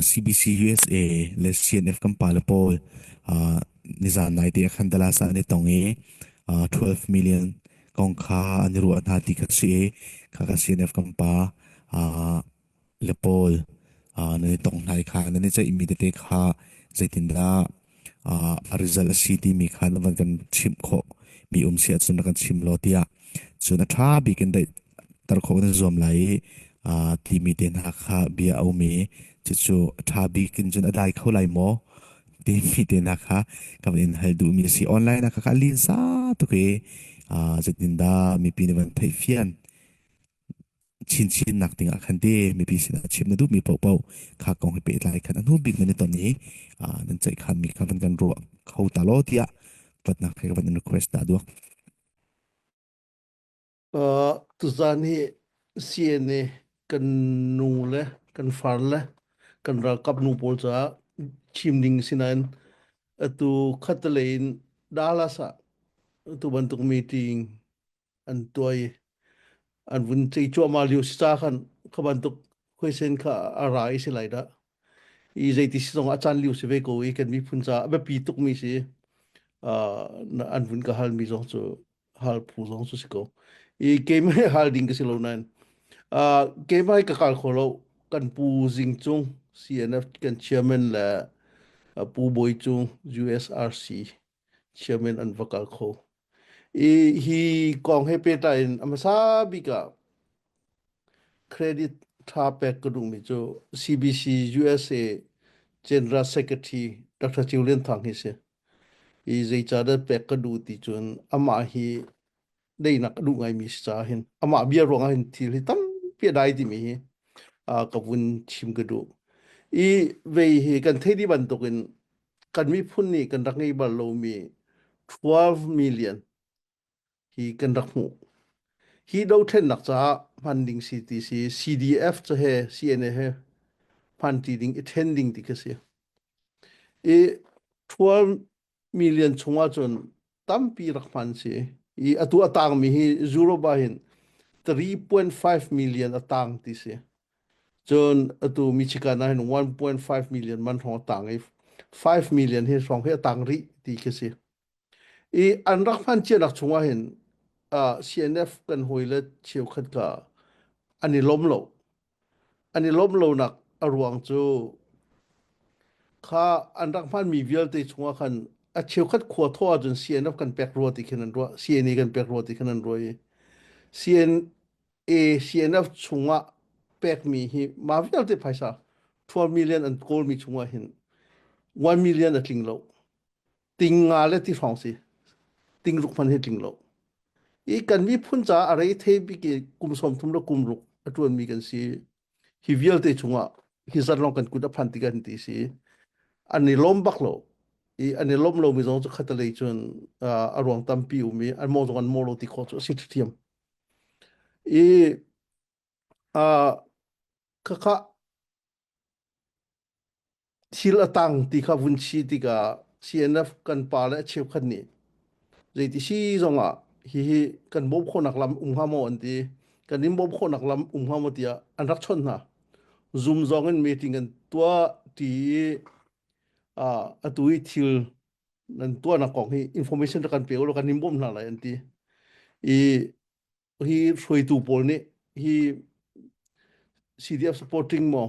CBC USA le CNF kan pale pawl nizan nai te khan Dallas ah an i tong i 12 million kong kha an i ruah hna ti kha si i kha ka CNF kan pa le pawl nan i tong hna i kha nan i ceihmi tete kha zeitindah a result a si timi kha na van kan chimh khawh mi um si ahcun na kan chim law tiah cun a ṭha bik in daihter khawh kan i zuam lai i timi te hna kha bia a um i cucu a ṭha bik in cun a dai kho lai maw timi te hna kha ka van in hal duhmi a si. Online ah kha linsa tuk i zeitindah mipi nih van theih fian chinchin nak ding ah khan te mipi sinah chim na duhmi paohpaoh kha kong he pehtlai khan a hnu bik nan i ton i nan ceihkhan mi kha van kan ruah kho ta law tiah vatnak he ka van in request ta duak. Tuzaan hi CNA kan nu le kan far le kan ralkap nu pawl caah chim ding si nain atu khattelei in Dallas ah atu bantuk meeting an tuah i an vun cei cuahmah lio si ca khan kha bantuk question kha a ra i si lai dah. I zeiti si zong a caan lio si ve ko i kan miphun caah a biapi tukmi si. Uh, an vun ka halmi zong cu hal phu zong cu si ko. I keimah hi hal ding ka si lo nain uh, keimah hi ka kal kho lo. Kan pu Zing Cung CNF kan chairman le uh, Pu Bawi Cung USRC chairman an va kal kho. I hi kong he pehtlai in a hmasa bik ah credit ṭha pek ka duhmi cu CBC USA General Secretary Dr. Ciu Lian Thang hi si. I zeicahdah pek ka duh ti cun amah hi deinak a duh ngaimi si caah hin amah bia ruangah hin thil hi tampi a dai timi hi ka vun chim ka duh. I vei hi kan theih dih bantukin kan miphun nih kan rak ngei bal lomi 12 million hi kan rak hmuh. Hi dothlennak caah hman ding si ti si CDF cu he CNA he hman ti ding i then ding ti kha si. I 12 million chungah cun tampi rak hman si. I atu a tangmi hi Europe ah hin 3.5 million a tang ti si. Cun atu Michigan ah hin 1.5 million man hrawng a tang i 5 million hi hrawng hi a tang rih ti khi si. I an rak hman cianak chungah hin uh, CNF kan hawile cheukhat ka an i lawm lo. An i lawm lonak a ruang cu kha an rak hmanmi vialte chungah khan a cheukhat khua thaw ahcun CNF kan pek rua ti khin an ruah, CNA kan pek rua ti khin an ruah i CNA CNF chungah pekmi hi mah vialte phaisa 12 million an kawlmi chungah hin 1 million a tling lo. Ting nga le ti hrawng si. Ting ruk hmanh hi tling lo. I kan miphun caah a rei thei bik i kum 30 le kum ruk a ṭuanmi kan si. Hi vialte chungah hi zat lawng kan kut a phan ti kan ti si. An i lawm bak lo. I an i lawm lomi zong cu khatalei cun a ruang tampi um i an maw zong an maw lo ti khawh cu a si ṭhiam. I uh, khakha Thil a tang ti kha vun chi tikah CNF kan pa le a cheukhat nih zeiti si zongah hihi kan bawmh khawhnak lam um hnga maw an ti. Kan in bawmh khawhnak lam um hnga maw tiah an rak chawnh hna. Zoom zong in meeting an tuah ti i uh, atu i thil nan tuahnak kong hi information rak kan pe u law kan in bawmh hna lai an ti. I hi hruaitu pawl nih hi CDF supporting maw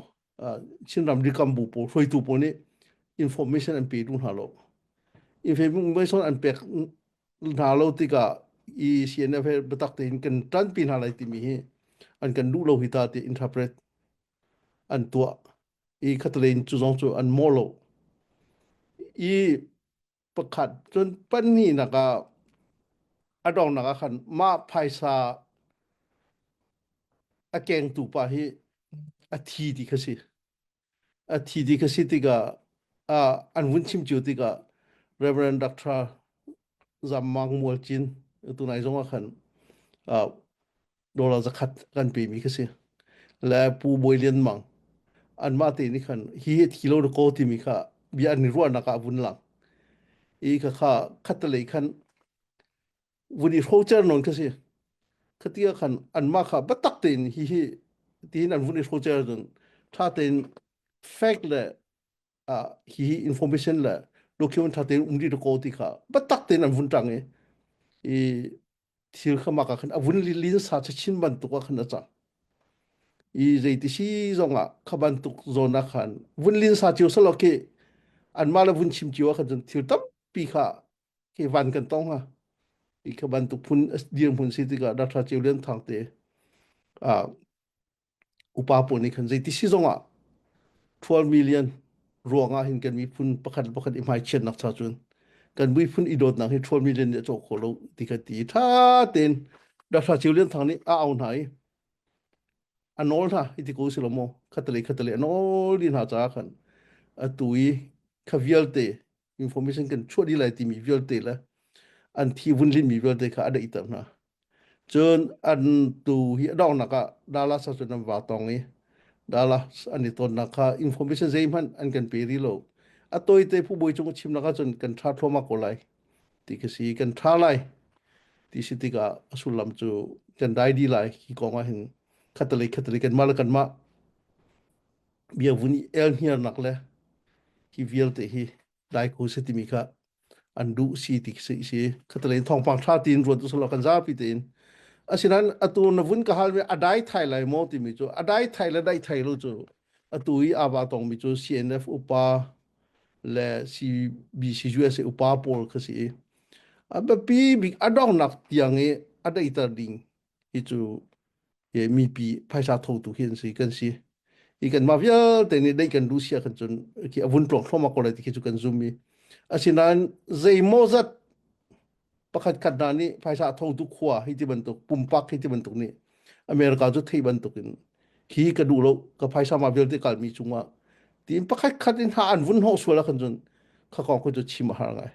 Chinram dirkamh bu pawl hruaitu pawl nih information an pe duh hna lo. Information an pek hna lo tikah i CNF he biatak tein kan ṭanpi hna lai timi hi an kan duh lo hi ta ti interpret an tuah. I khatalei cu zong cu an maw lo. I pakhat cun pahnihnak ah a donghnak ah khan mah phaisa a kengtu pa hi a thi ti kha si a thi ti kha si tikah ah an vun chim cio tikah Reverend Dr. Zammang Mualcin tunai zong ah khan ah dollar zakhat kan pemi kha si le Pu Bawi Lian Mang anmah te nih khan hi hi thi lo ko timi kha bia an i ruahnak ah vun lang i kha kha khattelei khan vun i hrocer non kha si khatia khan anmah kha biatak tein hi hi tiin an vun i hrocer cun tha tein Fact le hi information le document ṭha tein um rih ko ti kha biatak tein an vun ṭang i i thil kha mah ka khan a vun lin sa chin bantuk ah khan a cang. I zeiti si zongah kha bantuk zawn ah khan vun lin sa cio salo khi anmah le vun chim cio ah khan cun thil tampi kha khi van kan tong ha. I kha bantuk phun dirhmun si tikah Dr. Ceu Lian Thang te upa pawl nih khan zeiti si zongah 12 million ruangah hin kan miphun pakhat le pakhat i hmaichiatnak cha cun kan miphun i dawtnak hi 12 million nih a cawh khawh lo ti kha ti tha tein Dr. Ceu Lian Thang nih a au hna i a nawl hna hi ti ko si lo maw khatalei khatalei a nawl dih hna caah khan atu i kha vialte information kan chuah dih lai timi vialte le an thi vun linmi vialte kha a daihter hna. Cun an tu hi a donghnak ah Dallas ah cun an va tong i Dallas an i tonnak kha information zeihmanh an kan pe rih lo. A tawite phubawi cung chimnak ahcun kan ṭha thluahmah ko lai ti ka si kan ṭha lai ti si tikah a sullam cu kan dai dih lai hi kong ah hin khatalei khatalei kanmah le kanmah bia vun i el hniarnak le hi vialte hi dai ko se timi kha an duh si ti si si khatalei thawngpang tha tiin ruat usulaw kan zapi tein asinain atu na vun ka hal mi a dai thai lai maw timi cu a dai thai le dai thai lo cu atu i ava tong mi cu CNF upa le CBC USA upa pawl kha si i a biapi bik a donghnak tiang i a daiter ding hi cu hi mipi phaisa thotu hi an si kan si i kan mah vialte nih dei kan duh sia kan cun khi a vun tluang thluahmah ko lai ti khi cu kan zum i asinain zeimawzat pakhat khat hna nih phaisa thotu khua hi ti bantuk pumpak hi ti bantuk nih America cu thei bantuk in hi ka duh lo ka phaisa ma vialte kalmi cungah tiin pakhat khat in ha an vun hnawh sual ah khan cun kha kong khu cu chim a har ngai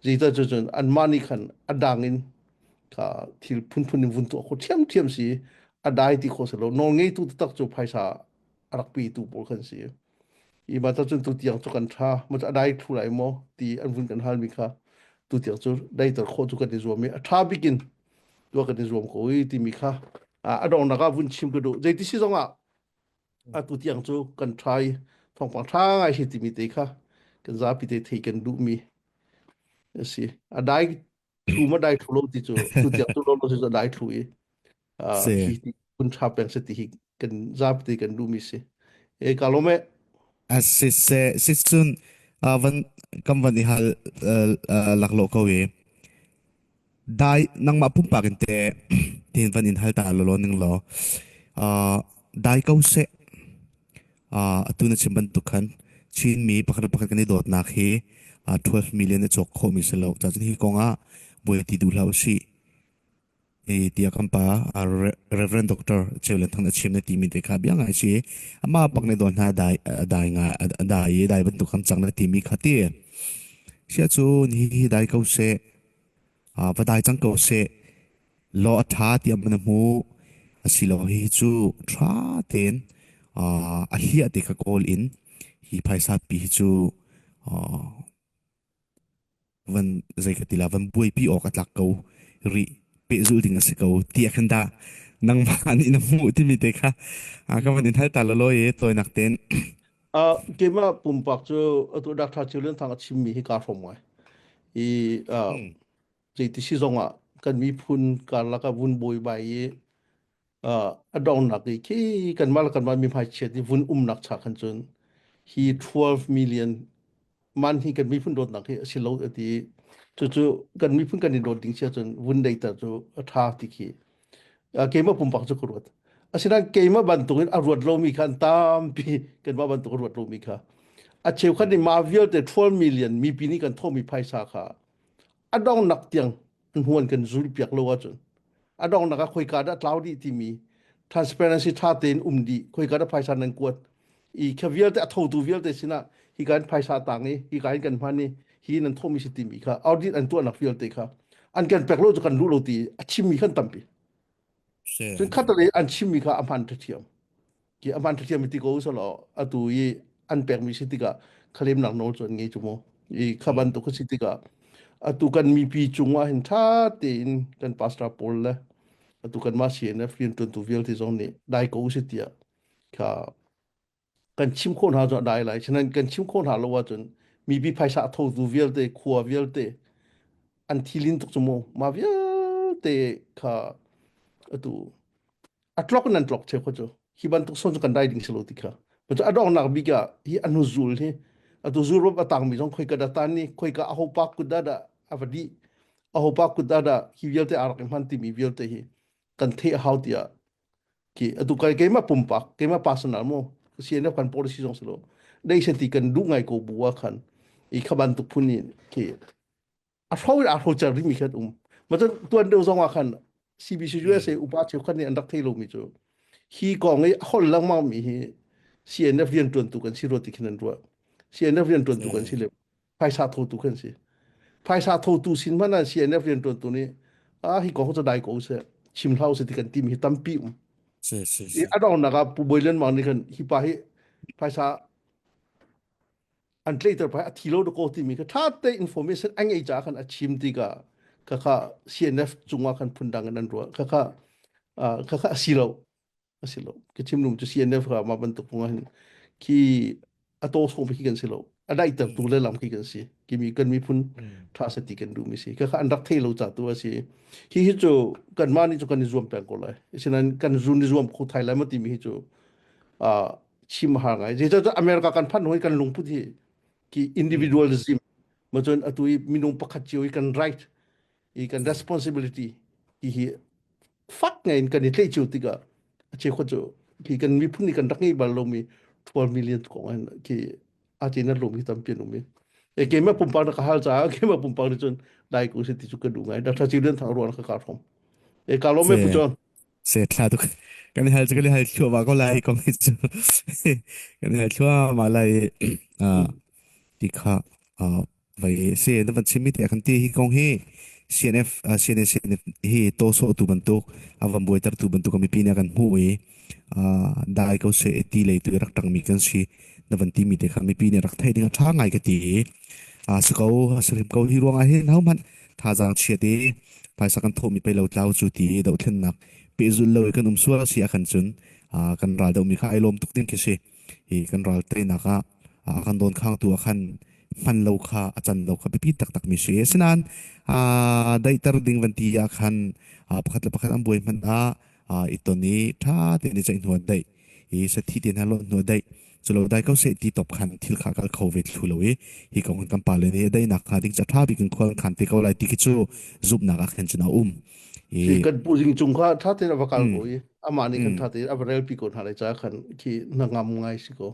zeicah cu cun anmah nih khan a dang in kha thil phunphun in vun tuah kho ṭhiamṭhiam si a dai ti kho si lo nawl ngeitu taktak cu phaisa a rak petu pawl khan si i mah cun tu tiang cu kan ṭha ma a dai thlu lai maw ti an vun kan halmi kha tu tiang cu daiter khawh cu kan i zuam i a ṭha bik in tuah kan i zuam ko i timi kha a donghnak ah vun chim ka duh zeiti si zongah atu tiang cu kan ṭha i thawngpang ṭha ngai si timi te kha kan zapi te thei kan duhmi a si a dai thlu ma dai thlu lo ti cu tu tiang tu lo lo cu dai thlu i Si. hi ti kun tha peng se ti hi kan zapi te kan duhmi si e ka lawm e. A si se si cun van kan van i hal laklawh ko i dai nangmah pumpak in te tin van in hal ta lo ning law dai ko seh. Atu na chim bantuk khan Chinmi pakhat le pakhat kan i dawtnak hi 12 million a cawk khawhmi si lo. Cun hi kong ah buai ti duh hlah usih. E tiah kan pa Reverend Doctor Cheu Lian Thang a chim na timi te kha bia ngai si. Amah bak nih dawn hna dai dai ngai dai i dai bantuk kan cang na timi kha ti. Sia cu hi hi dai ko seh. Va dai cang ko seh. Law a ṭha tiah na hmuh asilo hihi cu ṭha tein a hliah ti kha kawl in hi phaisa pi hi cu van zei ka ti la van buaipi awk a tlak ko rih pehzulh ding a si ko ti ah khan dah nangmah nih na hmuh timi te kha ka van in hal ta lawlaw i tawinak tein. Keimah pumpak cu atu Dr. Chiu Lian Thang a chimmi hi kaa hrawm ngai. I zeiti si zongah kan miphun karlak ah vun buaibai i a donghnak i khi kanmah le kanmah mi hmaichiat i vun umnak cha khan cun hi 12 million man hi kan miphun dawtnak hi a si lo a ti cucu kan miphun kan i dawt ding si ahcun vun deiter cu a ṭha ti khi keimah pumpak cu ka ruat. Asinain keimah bantukin a ruat lomi kha an tampi. Kanmah bantuk a ruat lomi kha a cheukhat nih mah vialte 12 million mipi nih kan thawhmi phaisa kha a donghnak tiang hnuan kan zul piak lo ahcun a donghnak ah khoika dah tlau dih timi transparency tha tein um dih khoika dah phaisa nan kuat i kha vialte a thotu vialte sinah hi kan phaisa tang i hi ka in kan hman i hi nan thomi si timi kha audit an tuahnak vialte kha an kan pek lo cu kan duh lo ti a chimmi khan tampi. Cun khatalei an chimmi kha a hman ṭhiam ki a hman ṭhiam ti ko selaw atu i an pekmi si tikah khalemnak nawl cu an ngei cu mu i kha bantuk a si tikah atu kan mipi cungah hin ṭha tein kan pastor pawl le atu kan mah CNF rianṭuantu vialte zong nih dai ko si tiah kha. Kan chim khawh hna cu a dai lai. Sinain kan chim khawh hna lo ahcun mipi phaisa a thotu vialte, khua vialte an thilin tuk cu mu. Mah vialte kha atu a tlok in an tlok cheu kha cu. Hi bantuk son cu kan dai ding si lo ti kha. Cu a donghnak bik ah hi a hnuzul hi atu zul a tangmi zong khoi ka dah tan ni khoi ka a hopa kut dah dah a va dih a hopa kut dah dah hi vialte aa rak i hman timi vialte hi kan theih a hau tiah ki atu kai keimah pumpak keimah personal mu CNF kan policy zong si lo dei se ti kan duh ngai ko bu ah khan i kha bantuk phun ni khi a hro in a hro cer ding mi khan um ma cun tuan deuh zong ah khan CBC USA upa cheukhat nih an rak thei lo mi cu hi kong i hol lengmang mi hi CNF rian tuantu kan si ro ti khin an ruah. CNF rian tuantu kan si le phaisa thotu kan si. Phaisa thotu sin hmanh ah CNF rian tuantu nih ah hi kong cu dai ko seh chim hlah usih ti kan timi hi tampi um. Si si I si. a donghnak ah Pu Bawi Lian Mang nih khan hi pa hi phaisa an tleiter pa a thi lo ko timi kha tha te information an ngei caah khan a chim tikah khakha CNF cungah khan phundang in an ruah khakha khakha a si lo a si lo ka chim lung cu CNF kha mah bantuk kong ah hin khi a taw sawm khi kan si lo a daihter tu le lam khi kan si kimi kan miphun tha se ti kan duh mi si kha an rak thei lo ca tu a si hi hi cu kan mah nih cu kan i zuam peng ko lai asinain kan zun i zuam kho thai lai ma timi hi cu chim har ngai zeicahtiah America kan phanh hoi kan lungput hi ki individualism ma cun atu i minung pakhat cio i kan right i kan responsibility ti hi fak ngai in kan i tleih cio tikah a cheukhat cu khi kan miphun nih kan rak ngei bal lomi 12 million kong hin khi a cin an lum hi tampi an um i e keimah pumpak na ka hal caah keimah pumpak nih cun dai ko si ti cu ka duh ngai Dr. Chiu Thang ruan ka ka hrom e ka lawm e Se pu John. Se thla tuk kan hal cu kan hal thluahmah ko lai kong hi cu kan hal thluahmah lai ti kha vai se na van chimmi te kan ti hi kong hi CNF CNA CNF hi to so tu bantuk a van buaiter tu bantuk mipi nih kan hmuh i dai ko se ti lei tu rak tangmi kan si na van ti mi te kha mipi nih rak theih ding a tha ngai ka ti a si ko a si hrim ko hi ruangah hin ho hmanh thazaang chiat i phaisa kan thawhmi pei lo tlau cu ti i dohthlennak pehzulh lo i kan um sual si ahkhan cun kan ral dohmi kha ai lawm tuk ding khi si. Hi kan ral teinak ah a kan dawnkhaangtu ah khan hman lo kha a can lo kha biapi taktak mi si. Asinain daihter ding van ti ah khan pakhat le pakhat an buai hmanh ah i ton i ṭha tein i ceih hnu ah daih i sathi te hna lawnh hnu ah daih culo dai ko seh ti top khan thil kha kal kho ve thlu lo i hi kong kan pa le nih daihnak hnga ding ca ṭha bik in khual khan te ko lai ti khi cu zumhnak ah khan cun a um i Si kan pu jing cung kha ṭha tein a va kal mm ko i amah nih khan mm ṭha tein a va relpi ko hna lai ca khan khi na ngam ngai si ko.